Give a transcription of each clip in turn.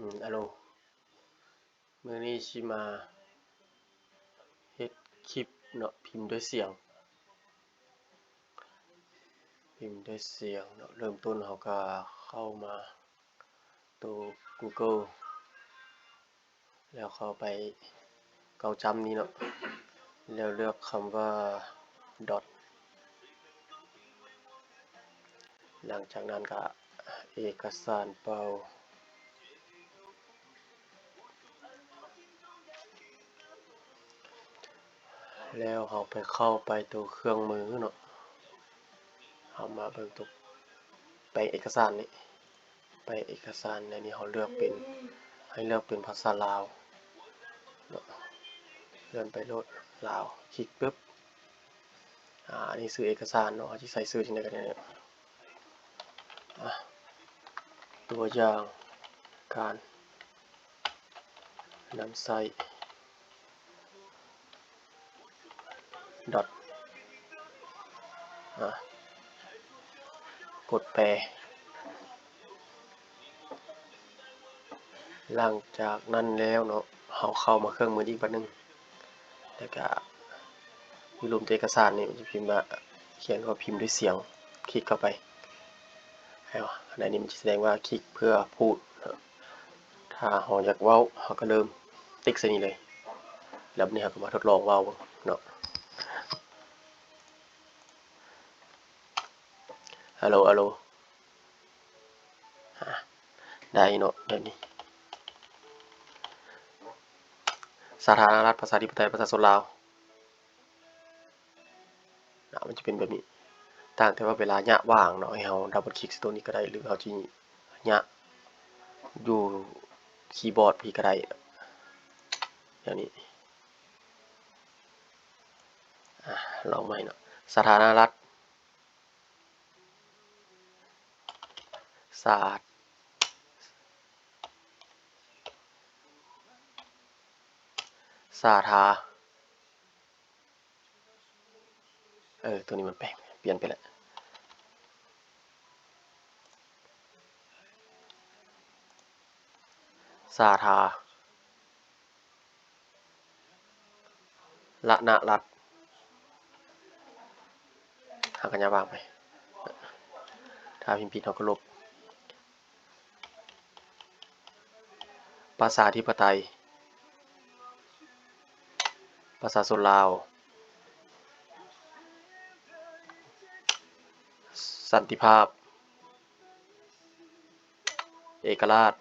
ອາໂລ ມື້ນີ້ຊິມາເຮັດຄລິບເນາະ ພິມດ້ວຍສຽງ ພິມດ້ວຍສຽງເນາະ. ເລີ່ມຕົ້ນເຮົາກະເຂົ້າມາໂຕ Google ແລ້ວເຂົ້າໄປເກົ້າຈ້ຳນີ້ເນາະ ແລ້ວເລືອກຄຳວ່າ dot ຫຼັງຈາກນັ້ນກະເອກະສານເປົ່າ ແລ້ວເຮົາໄປເຂົ້າໄປໂຕເຄື່ອງມືເນາະ ເຮົາມາເບິ່ງໂຕແປງເອກະສານນີ້ ແປງເອກະສານ ແລ້ວນີ້ເຮົາເລືອກເປັນ ໃຫ້ເລືອກເປັນພາສາລາວເນາະ ເລື່ອນໄປໂລດ ລາວ ຄລິກປຶບ ອາ ອັນນີ້ຊື່ເອກະສານເນາະ ເຮົາຊິໃສ່ຊື່ຈັ່ງໃດກະໄດ້ ອາ ຕົວຢ່າງການນຳໃຊ້ dot ອາ ກົດແປ. ຫຼັງຈາກນັ້ນແລ້ວເນາະ ເຮົາເຂົ້າມາເຄື່ອງມືອີກບາດໜຶ່ງ ແລ້ວກະຢູ່ລຸ່ມເອກະສານນີ້ ມັນຈະພິມວ່າ ຂຽນວ່າພິມດ້ວຍສຽງ ຄລິກເຂົ້າໄປ ໃນນີ້ມັນຈະສະແດງວ່າຄລິກເພື່ອພູດ ຖ້າເຮົາຢາກເວົ້າ ເຮົາກະເລີ່ມຕິກໃສ່ນີ້ເລີຍ ແລ້ວບາດນີ້ເຮົາກະມາທົດລອງເວົ້າເບິ່ງເນາະ. ອາໂລ ອາໂລ ອາ ໄດ້ເນາະ ແບບນີ້ ສາທາລະນະລັດ ປະຊາທິປະໄຕ ປະຊາຊົນລາວ ອາ ມັນຈະເປັນແບບນີ້ ຕ່າງແຕ່ວ່າເວລາຍະຫວ່າງເນາະ ໃຫ້ເຮົາດັບເບິນຄລິກໃສ່ໂຕນີ້ກະໄດ້ ຫຼືເຮົາຊິຍະຢູ່ຄີບອດພີ້ກະໄດ້ ແບບນີ້ ອາ ລອງໃໝ່ເນາະ ສາທາລະນະລັດ ສາ ສາທາ ເອີ ໂຕນີ້ມັນແປງ ປ່ຽນໄປແລ້ວ ສາທາ ລະນະລັດ ຫາກະຍະຫວ່າງໄປ ຖ້າພິມຜິດເຮົາກະລົບ ປະຊາທິປະໄຕ ປະຊາຊົນລາວ ສັນຕິພາບ ເອກະລາດ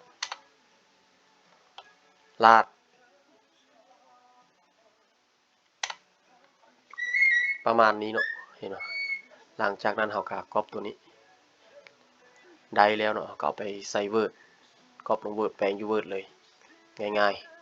ລາດ ປະມານນີ້ເນາະ ເຫັນບໍ່? ຫຼັງຈາກນັ້ນເຮົາກະກັອບໂຕນີ້ ໄດ້ແລ້ວເນາະ ເຮົາກະເອົາໄປໃສ່ Word ກັອບລົງ Word ແປງຢູ່ Word ເລີຍ ງ່າຍໆ.